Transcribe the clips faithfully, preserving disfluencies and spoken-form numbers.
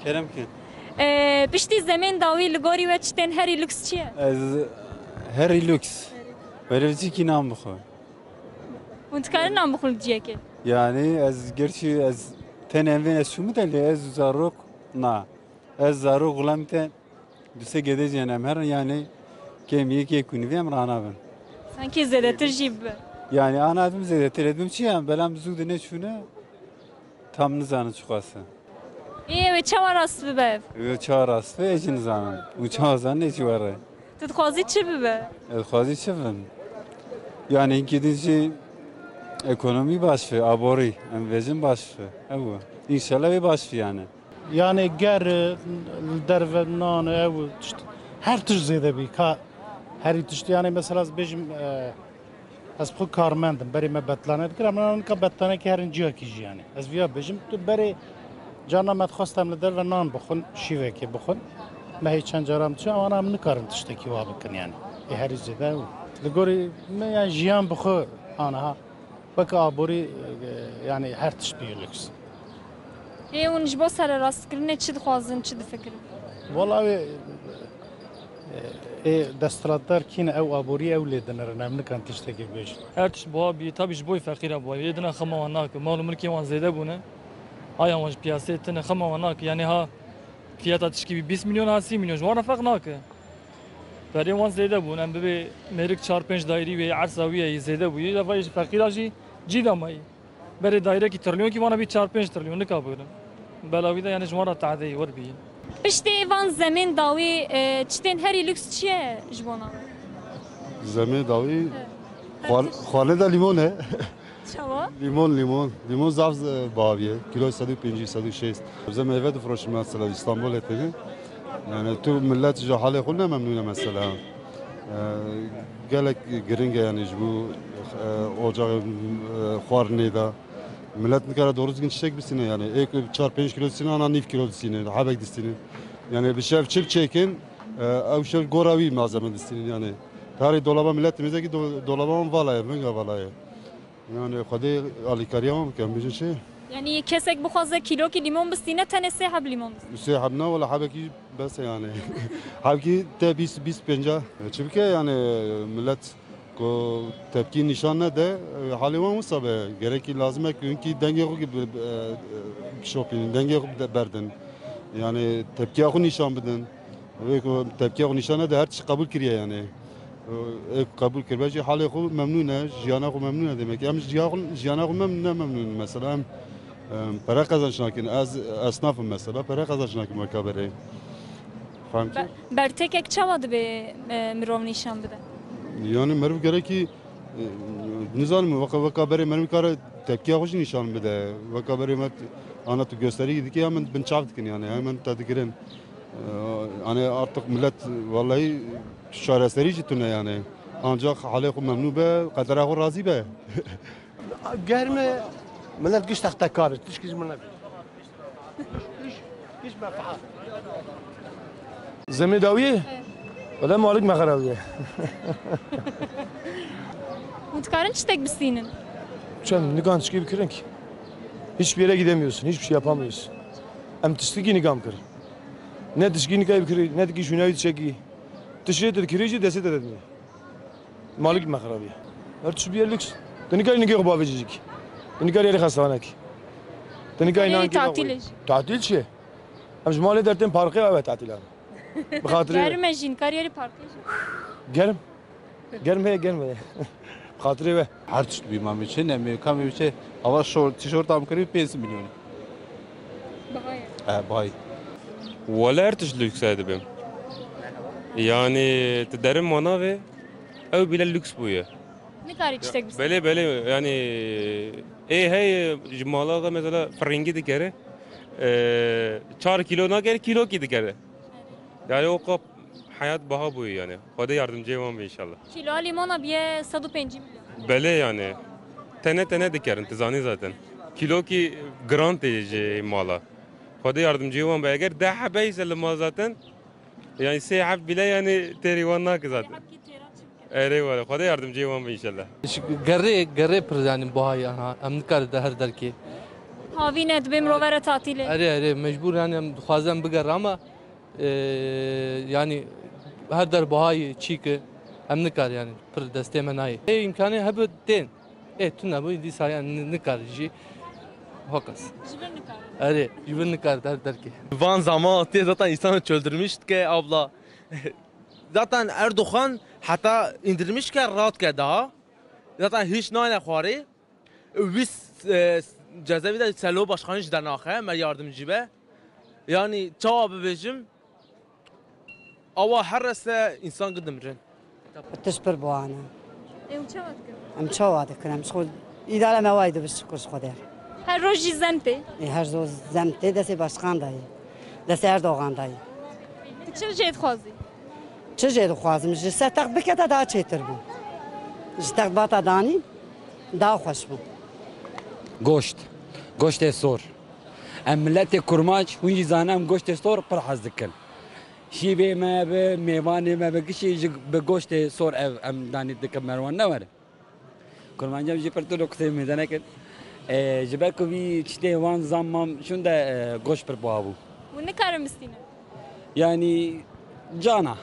Kerem ki. Ee, piştî zemên dawî li gorî we çi tên herî lûks çi ye? Ez herî lûks. Were çi ki nam bixwe. Hûn dikarin nam bixwin li ciyekê? Yani ez gerçi ez tenê em vên ez çûmite lê ez zarok na. Ez zarok xulam te du sê gedê jî em herin yani kêm yekê kunî vê em ranabin. Sanki zêdetir jî bibe. Yani anabim zêdetir edbim çi yani belam zû de ne çûne tam nizanin çiqas e. Ê, wê çawa rast bibe ev? Wê çawa rast bibe, ez jî nizanim. Û çawa zanin, ez jî were. Tu dixwazî çi bibe? Ez dixwazî çi bim? Yani hinkî din jî ekonomî baş be, aborî, em vêjin baş be. Ew e. Înşallah wê baş be yani. Yani ger, e, li derve nan ew tişt, her tişt zêde bî. Ka herî tişt yani mesela ez bêjim, e, Ez xwe karmend im, berê me betlane dikir, em nika betlanekî herin ciyakî jî yani. Ez viya bêjim, tu berê carna me dixwest em li derve nan bixwin, şîvekê bixwin. Me hê çend caran diçin, ewana em nikarin tiştekî wa bikin yani. Ê herî zêde ew. Li gorî me yani jiyan bi xwe aniha. Weke aborî, e, yani her tişt bî lûks. Ê hûn ji bo sererastkirinê çi dixwazin, çi difikirin? Wala wê, e, ê desthilatdar kî ne, ew aborî ew lê dinirin, em nikan tiştekî bêjin. Her tişt buha bî, tabî ji bo feqîra buha. Ê dina xema wan nake, mal û milkê wan zêde bûne. Haya wan ji piyaseyê tune, xema wan nake. Yani ha fiyata tişkî bî bîst milyon, ha sî milyon, ji wan re ferq nake. Perê wan zêde bûn, em bibê mêrik çar pênc daîrî wê, ersa wî ye, zêde bûyî, leva ji feqîra jî cî de mayî. Berê dairekî trilyonkî vana bî çar pênc trilyon, nika bigirin. Bela wî de yani ji wan re tadeyî wir bî. Piştî van zemên dawî, e, çitên herî lûks çi ye ji bona we? Zemê dawî Evet. xwar-, xwarinê de lîmon e. Çawa? Lîmon, lîmon. Lîmon zaf, e, baha bîye. Kilo sed û pêncî, sed û şêst. Bize meyve difroşin mesela Îstanbulê têne. Yani tu millet ji halê xwe ne memnûn e mesela. E, gelek giring e yani ji bo, e, ocaxê, e, xwarinê de. Millet nikare doğru düzgün çiçek bistîne yani. Ê ku çar pênc kilo distîne, ana nîv kilo distîne, hebek distîne. Yani bi şev çi biçêkin, e, ew şev gora wî malzeme distînin yani. Tarê dolaba millet temizleki do-, dolaba wan vala ye, vinga vala ye. Yani Xwedê alîkariya wan bike, em bêjin çi? Yani kesek bixwaze kîlokî lîmon bistîne, tenê sê heb lîmon bistîne. Sê heb ne, wala hebekî bes e yani. Hebkî te bîst, bîst pênca. Çi bike yani millet ku tepkî nîşan nede, halê wan wisa be. Gerekî lazim e ku hinkî dengê xwe bi-, bi-, bişopînin, dengê xwe bide-, berdin. Yani tepkiya xwe nîşan bidin. Wê ku tepkiya xwe nîşan nede, her tişt qebûl kiriye yani. Ê ku qebûl kiribe jî halê xwe memnûn e, jiyana xwe memnûn e demek. Em jiya xwe, jiyana xwe memnûn ne memnûn in. Mesela em, em pere qezanç nakin. Ez esnaf im mesela, pere qezanç nakim weka berê. Fehmtî? Be-, bertekek çawa dibe, e, mirov nîşan bide? Yani meriv gerekî, e, nizanim, weka, weka berê meriv kare tepkiya xwe jî nîşan bide. Weka berê me t-, ana tu gösterî dikî, hemen binçav dikin yani, hemen te digirin. Ee, hani artık millet vallahi çareserî jî tune yani. Ancak halê xwe memnû be, qedera xwe razî be. Germe millet giş textekar, tişkî ji min nebe. Giş, giş menfaat. Zemê dawiyê? Wele malik me xerabiye. Hûn dikarin tiştek bistînin? Çem nikan tişkî bikirin ki. Hiçbir yere gidemiyorsun, hiçbir şey yapamıyorsun. Em tiştikî nikan bikirin. Ne tişkî nikayî bikirî, ne dikî şûnayî diçekî. Tiştê tu dikirî jî destê te dedinê. Malik me xerabiye. Her tişt bûye lüks. Tu nikarî nigê xwe bavêjî jî. Tu nikarî erê xestanekî. Tu nikarî Erê nankî tatilê jî. Tatil çi ye? Em ji malê dertên parkê ew e tatil em. Bi xatirê we. Germ e jî, nikarî erê parkê jî. Germ. Germ heye, germ heye. Xatirê we. Her tişt bî, mamê çi, nemê, kamê çi. Ava şor, tişorta em kirî pênc milyon. Baha ye. E, bahay. Wele her tişt lüks e dibim. Yani, tu derin manavê, ew bile lüks bûye. Nikarî tiştek bistînî. Belê, belê, yani, ê hey, ji mala de mesela firingî dikere, e, çar kilo nakere, kîlokî dikere. Yani o qap hayat baha bûye yani. Xwedê yardimciyê wan be inşallah. Kîloya lîmona biye sed û pêncî milyon. Belê yani. Tene tene dikerin, tu zanî zaten. Kîlokî giran tê ji mala. Xwedê yardimciyê wan be. Eger deh hebe ise li mal zaten, yani sê heb bile yani têrî wan nake zaten. Erê were. Xwedê yardimciyê wan be inşallah. Gerê, gerê pir yani buhayê ana. Em nikare de her derkê. Havî ne, dibê mirov were tatîlê. Erê, erê, mecbûr, yani, em dixwazin em bigerin ama, e, yani, her der bihayî çî ki, em nikar, yani, pir destê me nayê. Ê, îmkanê hebe tên. Ê, tune bû, dîsa, yani, ni-, nikar jî. Hokas. Ji vir nikar. Erê, ji vir nikar der derkê. Van zaman tê zaten insanı çöldürmüş ke abla. Zaten Erdoğan hatta indirmiş ke rahat ke daha. Zaten hiç nane xwarê. Wî, e, cezaevî de Selo Başkanî ji dernaxe, me yardimcî be. Yani çawa bibêjim, awa her reste însan gidimrin. Tiş pir buane. Ew çawa dikin? Em çawa dikin? Em ji xwe îdare me wayî dibişt ku ji xwe der. Her roj jî zem tê. Ê, her roj zem tê, destê başkan dayî. Destê Erdogan dayî. Tu çi jê dixwazî? Çi jê dixwazim? Ji ser text bikete daha çêtir bû. Ji text bata danî daha xweş bû. Goşt. Goştê sor. Em miletê kurmac, hûn jî zanin em goştê sor pir hez dikin. Şîvê me bi, mêvanê me bi, gişî ji bi goştê sor ev em danî dikin merwan ne were. Kurmancam jî pir tu qisê mêze nekin. E, ji ber ku vî çitê wan zam mam şûn de, e, goşt pir buha bû. Hûn nikarin bistînin? Yani cana.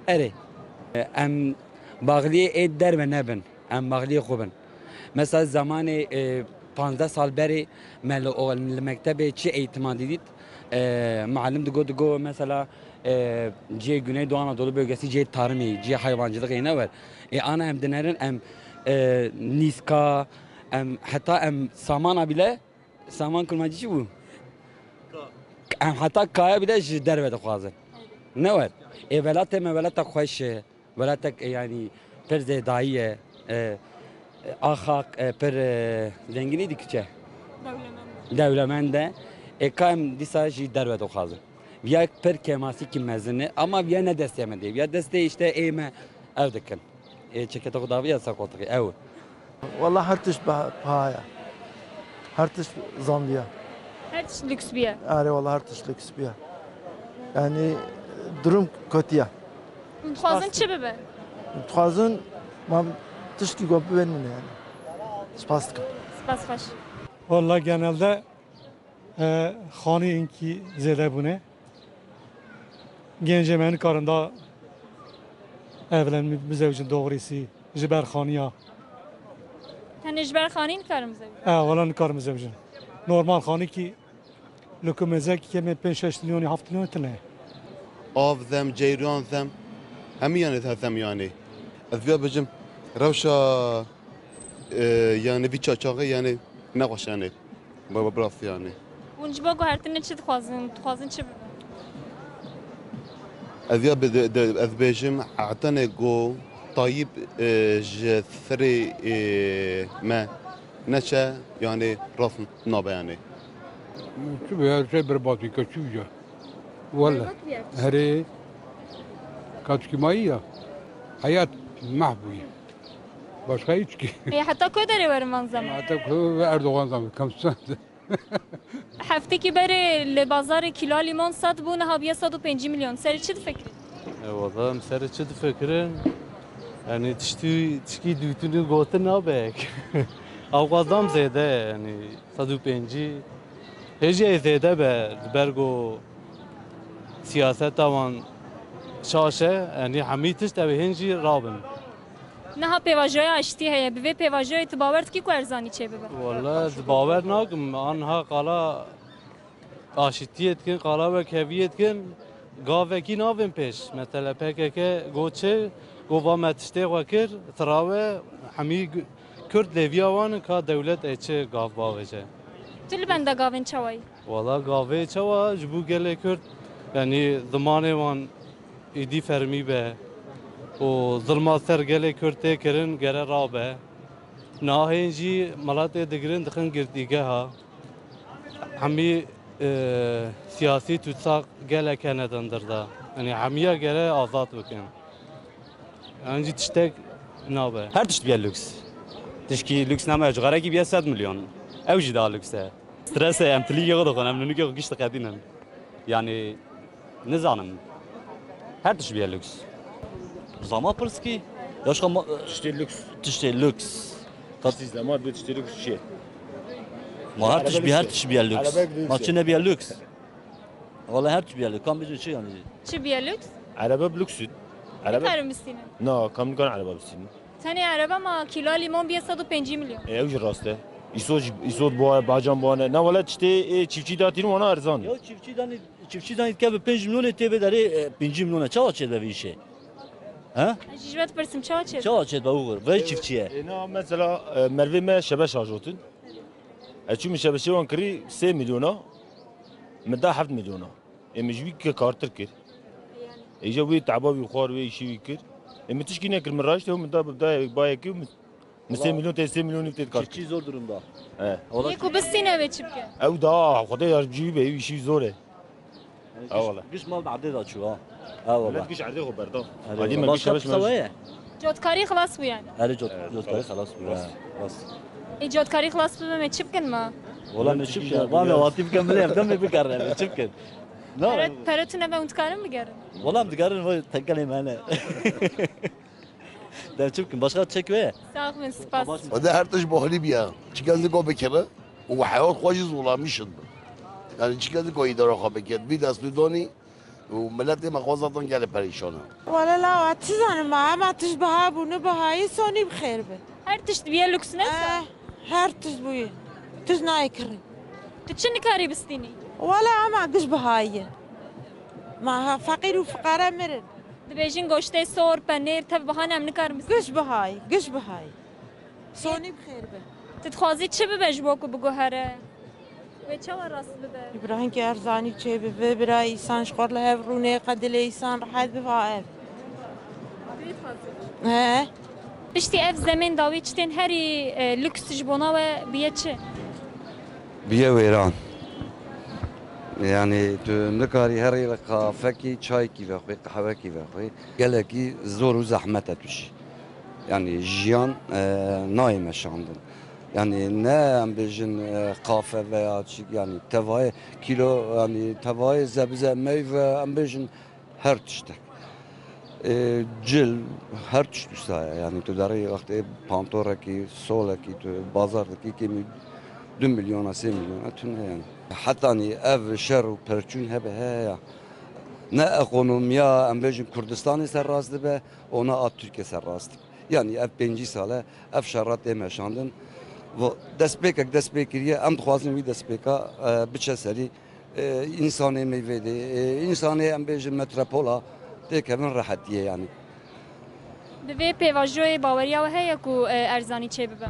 Kêm. Erê. E, em baxliyê ê derve nebin. Em baxliyê xwe bin. Mesela zamanê, e, panzdeh sal berê me li, o, li mektebê çi eğitima didît? E, muallim digo, digo mesela, e, cihê Güneydoğu Anadolu bölgesi cihê tarımê, cihê hayvancılık ê ne wer. E, ana em dinerin, em, e, nîska, em heta em samana bile, saman kurmancî çi bû? Em heta kaya bile ji derve dixwazin. Ne wer? E, welatê me welata xweş e. Welatek, e, yani pir zêdayî ye. E, e, axaq, e, pir, e, zengînî dikiçe. Dewlemend. Dewlemend e. E, ka em dîsa jî derve dixwazin. Viya pir kêmasîkî mezin e, ama viya ne destê me dê. Viya destê işte ê me ev dikin. Ê çeketa xwe daviya ser koltuxê, ew. Wala her tişt biha-, biha ye. Her tişt zandiye. Her tişt lüks bûye. Erê, wala her tişt lüks bûye. Yani durum kötü ye. Dixwazin çi bibe? Dixwazin mam tiştkî ku bibên min yani. Spas dikim. Spas xweş. Wala genelde E, xanî hinkî zêde bûne. Gencê me nikarin da evlen, bizewicin doğrusu ji ber xaniya. Tenê ji ber xanî nikarin bizewicin? E, wala nikarin bizewicin. Normal xanî ki li ku mezek kemê pênc şeş milyonî, heft milyonî tune. Av zem, ceyran zem, hemî yanê zem yanê. Ez vê bêjim, rewşa, e, yanê vî çaçaxê yanê nexweş yanê. Bi, bi rastî yanê. Hûn ji bo guhertinê çi dixwazin? Dixwazin çi bibe? Ez ya bi, de, de, ez bêjim, etanê ku Tayyip, e, ji serê, e, me neçe, yanê rast nabe yanê. Çi be, her şey berbat bike, çi bike? Wele. Berbat bûye. Herê, kaçkî mayî ya. Hayat mahv bûye. Başka hiç ki. E, heta ku derê werin van zaman? Heta ku Erdoğan zaman, kamsan. Heftekî berê li bazarê kîloya lîmon sed bû, niha bûye sed û pêncî milyon. Serê çi difikirin? E, wala em serê çi difikirin? Yani tiştî, tişkî dûtinî gotin nabe. Ewqas zam zêde ye, yani sed û pêncî. Hêjî ê zêde be, li ber ku siyaseta wan şaş e, yani hemî tişt ew ê hên jî rabin. Niha pêvajoya aştî heye. Bi vê pêvajoyê tu bawer dikî ku erzanî çêbibe? Wala, ez bawer nakim. Anha qala aşitiyê dikin, qala wekheviyê dikin. Gavekî navên pêş. Mesela P K K got çi? Got va me tiştê xwe kir, tirawe, hemî gu-, Kurd lêviya wan in ka dewlet ê çi gav bavêje. Tu li benda gavên çawa yî? Wala gavê çawa ji bo gelê Kurd, yanî zimanê wan êdî fermî be û zilma ser gelê Kurd tê kirin gere rabe. Niha hên jî miletê digirin dixin girtîgeha. Hemî, e, siyasî tutsaq gelek hene di hundir de. Yanî hemiya gere azad bikin. Yan jî tiştek nabe. Her tişt bûye lüks. Tişkî lüks name, cixarekî bûye sed milyon. Ew jî daha lüks e. Stres e, em tilîkê xwe dixwin, em nûnikê xwe giş diqedînin. Yanî, nizanim. Her tişt bûye lüks. Zama pirs kî? Yaşka ma-, tiştê lüks. Tiştê lüks. Tat- Tiştê zama bê tiştê lüks çi ye? Ma her tişt bî, her tişt bîye lüks. Ma çi nebîye lüks? Wala her tişt bîye lüks. Kam bêje çi yanî? Çi bîye lüks? Erebe bi lüks in. Erebe. Nikarin bistînin. Na, kam nikarin erebe bistînin. Tenê erebe ma kîloya lîmon bîye sed û pêncî milyon. E, ew jî rast e. Îsot jî, îsot buha, bacan buhane. Na wala tiştê, e, çiftçî datîn wana erzan. Ya çiftçî danî, çiftçî danî ke bi pênc milyonê tê vê derê, e, pêncî milyonê çawa çêdibe vê îşê? He? Ez jî ji we dipirsim, çawa çêdibe? Çawa çêdibe uğur? Vê çiftçî ye. E, na mesela, e, mervê me şebe şajotin. Ez çû min şebeşê wan kirî sê milyona, min da heft milyona. Ê min ji wî ke kartir kir. Ê je wê teba wî xwar, wê îşî wî kir. Ê min tişkî nekir, min raştê min da bi dayê bayekî û min, min sê milyon tê, sê milyonî tê kar kir. Çiftçî zor durumda. He. Yê ku bistîne wê çi bike? Ew da Xwedê ya ji wî be, ew îşî zor e. Ew wala. Giş mal bi erdê da çû ha. Ew wala. Millet giş erdê xwe berda. Erê, Alî me giş şebeş me. Cotkarî xilas bû yani. Erê cot-, cotkarî xilas bû. Rast. Ê cotkarî xilas bibe me çi bikin ma? Wala me çi bikin? Ba me watî bikin, bilê evde me bikarin, me çi bikin? Pere, pere tune be hûn dikarin bigerin? Wala em digerin, vay tekelê me ne. Dem çi bikin? Başka çek ve? Sağ olun, spas. O da her tişt bahlî biya. Çi kes niko bikeve û heyat xwe jî zolamişin bi. Yani çi kes niko îdara xwe bike. Vî destûdanî û miletê me xwe zaten gelê perîşan e. Wele lawa, çi zanim ma, hema tişt biha bû, ne bihayî, sonî bi xêr be. Her tişt bîye lüks ne? Eh, her tişt bûye. Tişt nayê kirî. Tu çi nikarî bistînî? Wele hema giş bihayî ye. Ma ha, feqîr û fiqare mirin. Dibêjin goştê sor, penêr, tev biha ne, em nikarin bistînin. Giş bihayî, giş bihayî. Sonî bi xêr be. Tu dixwazî çi bibe ji bo ku biguhere? Wê çawa rast bibe? Îbrahîm ki erzanî çê bibe, bira îsan ji xwe li hev rûnê, qe dilê îsan rehet biba ev. He. Piştî ev zemên dawî çi tên herî, e, lüks ji bona we bûye çi? Bûye wêran. Yani tu nikarî herî li qafekî çaykî vexwî, qehwekî vexwî. Gelekî zor û zehmet e tu jî. Yani jiyan, e, nayê meşandin. Yani ne em bêjin, e, qafe veya çi, yani tevayê kîlo, yani tevayê zebze meyve em bêjin her tiştek. E, cil, her tişt wisa ye. Yani tu derê wextê pantorekî, solekî tu bazar dikî kêmî du milyona, sê milyona tune yani. Hetanî ev şer û perçûn hebe heye ya. Ne ekonomiya, em bêjin Kurdistanê ser rast dibe, ona a Tirkiye ser rast dibe. Yani ev pêncî sal e, ev şera tê meşandin. Vo-, destpêkek dest pê kiriye, em dixwazin wî destpêka, e, biçe serî, e, însanê meyvê dê, e, însanê em bêjin metropola têkevin rehetiyê yani. Bi vê pêvajoyê baweriya we heye ku, e, erzanî çêbibe?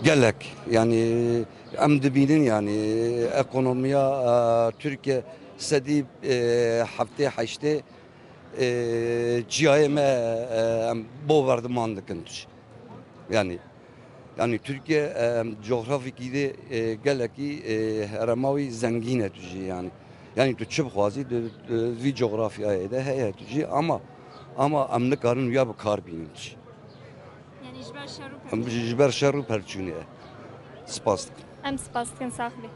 Gelek, yani em dibînin yani ekonomiya, e, Tirkiye sedî, e, heftê heştê, e, ciyayê me, e, em bombardman dikin tu jî. Yani, yani Tirkiye, e, em coğrafik îdê, e, gelekî, e, herema wî zengîn e tu jî yani. Yani tu çi bixwazî di, di vî coğrafyayê de heye tu jî ama, ama em nikarin wîya bi kar bînin tu jî. Yani ji ber şer û perçûnê. Em ji, ji ber şer û perçûnê. Spas dikim. Em spas dikin, sax bî.